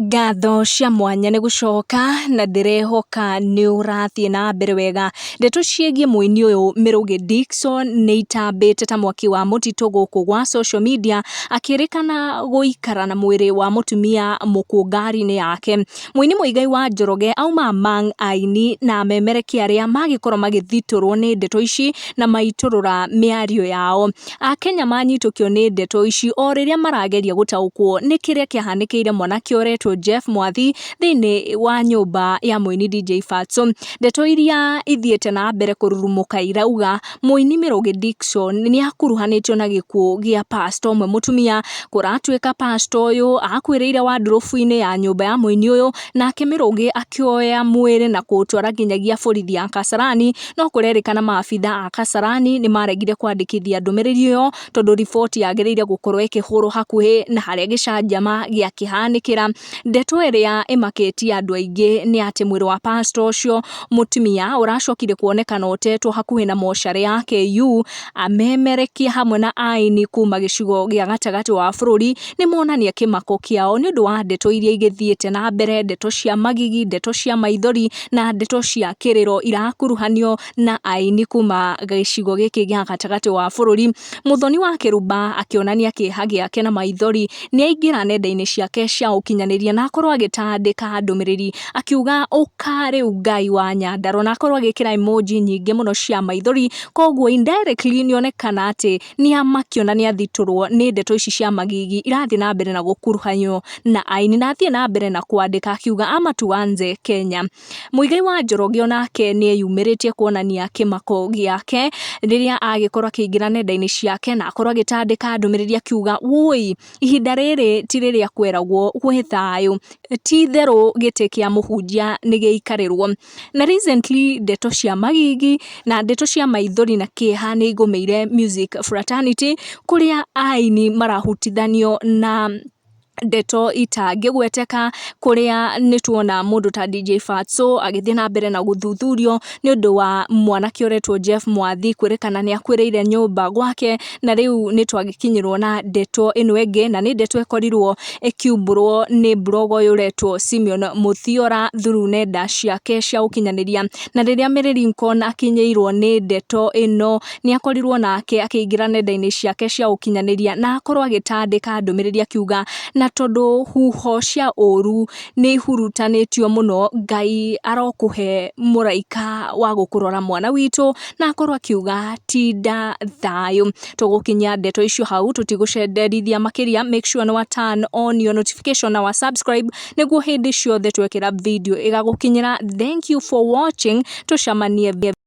Ngatho cia mwanya nĩ gũcoka na ndĩrehoka nĩ ũrathiĩ na mbere wega. Ndeto ciĩgiĩ mũini ũyũ Mĩrũgĩ Dickson nĩ itambĩte ta mwaki wa mũtitũ gũkũ gwa social media, akĩrĩkana gũikara na mwĩrĩ wa mũtumia mũkuũ ngari-inĩ yake. Mũini Muigai wa Njoroge auma among aini na amemerekia arĩa magĩkorwo magĩthitũrwo nĩ ndeto ici na maitũrũra mĩario yao. Akenya manyitũkio nĩ ndeto ici o rĩrĩa marageria gũtaũkwo nĩ kĩrĩa kĩahanĩkĩire mwanake ũretwo Jeff Mwathi thĩinĩ wa nyũmba ya mũini DJ Fatso. Ndeto iria ithiĩte na mbere kũrurumũka irauga mũini Mĩrũgĩ Dickson nĩ akuruhanĩtio na gĩkuũ gĩa pastor ũmwe mũtumia. Kũratuĩka pastor ũyũ akuĩrĩire wandũrũbu-inĩ ya nyũmba ya mũini ũyũ, nake Mĩrũgĩ akĩoya mwĩrĩ na kũũtwara nginyagia borithi ya Kasarani, no kũrerĩkana maabitha a Kasarani nĩ maregire kwandĩkithia ndũmĩrĩri ĩyo tondũ riboti yagĩrĩire gũkorwo ĩkĩhũrwo hakuhĩ na harĩa gĩcanjama gĩakĩhanĩkĩra. Ndeto ĩrĩa ĩmakĩtie andũ aingĩ nĩ atĩ mwĩrĩ wa pastor ũcio mũtumia ũracokire kuonekana ũtetwo hakuhĩ na mocarĩ ya KU. Amemerekia hamwe na aini kuma gĩcigo gĩa gatagatĩ wa bũrũri nĩ monania kĩmako kĩao nĩ ũndũ wa ndeto iria igĩthiĩte na mbere, ndeto cia magigi, ndeto cia maithori na ndeto cia kĩrĩro irakuruhanio na aini kuma gĩcigo gĩkĩ gĩa gatagatĩ wa bũrũri. Muthoni wa Kĩrumba akĩonania kĩeha gĩake na maithori nĩ aingĩra nenda-inĩ ciake cia ũkinyanĩria na akorwo agĩtandĩka ndũmĩrĩri akiuga, "Ũka rĩu Ngai wa Nyandarua," na akorwo agĩkĩra emoji nyingĩ mũno cia maithori. Koguo indirectly nĩ onekana atĩ nĩ amakio na nĩ athitũrwo nĩ ndeto ici cia magigi irathiĩ na mbere na gũkuruhanio na aini, na athiĩ na mbere na kwandĩka akiuga, "Ama tuanze Kenya." Muigai wa Njoroge onake nĩ eyumĩrĩtie kuonania kĩmako gĩake rĩrĩa agĩkorwo akĩingĩra nenda-inĩ ciake na akorwo agĩtandĩka ndũmĩrĩri akiuga, "Wũi, ihinda rĩrĩ ti rĩrĩa kweragwo gwĩ thayũ, ti itherũ gĩtĩ kĩa mũhunjia nĩ gĩikarĩrwo." Na recently ndeto cia magigi na ndeto cia maithori na kĩeha nĩ igũmĩire music fraternity, kũrĩa aini marahutithanio na ndeto itangĩgweteka, kũrĩa nĩ tuona mũndũ ta DJ Fatso agĩthiĩ na mbere na gũthuthurio nĩ ũndũ wa mwanake ũretwo Jeff Mwathi kwĩrĩkana nĩ akuĩrĩire nyũmba gwake. Na rĩu nĩ twagĩkinyĩrwo na ndeto ĩno ĩngĩ, na nĩ ndeto ĩkorirwo ĩkiumbũrwo nĩ blogger ũyũ ũretwo Simeon Mũthiora through nenda ciake cia ũkinyanĩria. Na rĩrĩa Mary Lincoln akinyĩirwo nĩ ndeto ĩno, nĩ akorirwo nake akĩingĩra nenda-inĩ ciake cia ũkinyanĩria na akorwo agĩtandĩka ndũmĩrĩri akiuga, na tondũ huho cia ũru nĩ ihurutanĩtio mũno, Ngai arokũhe mũraika wa gũkũrora mwana witũ, na akorwo akiuga, "Tinda thayũ." Tũgũkinyia ndeto icio hau, tũtigũcenderithia makĩria. Make sure nĩ wa turn on your notification na wa subscribe nĩguo hĩndĩ ciothe twekĩra video ĩgagũkinyĩra. Thank you for watching, tũcemanie.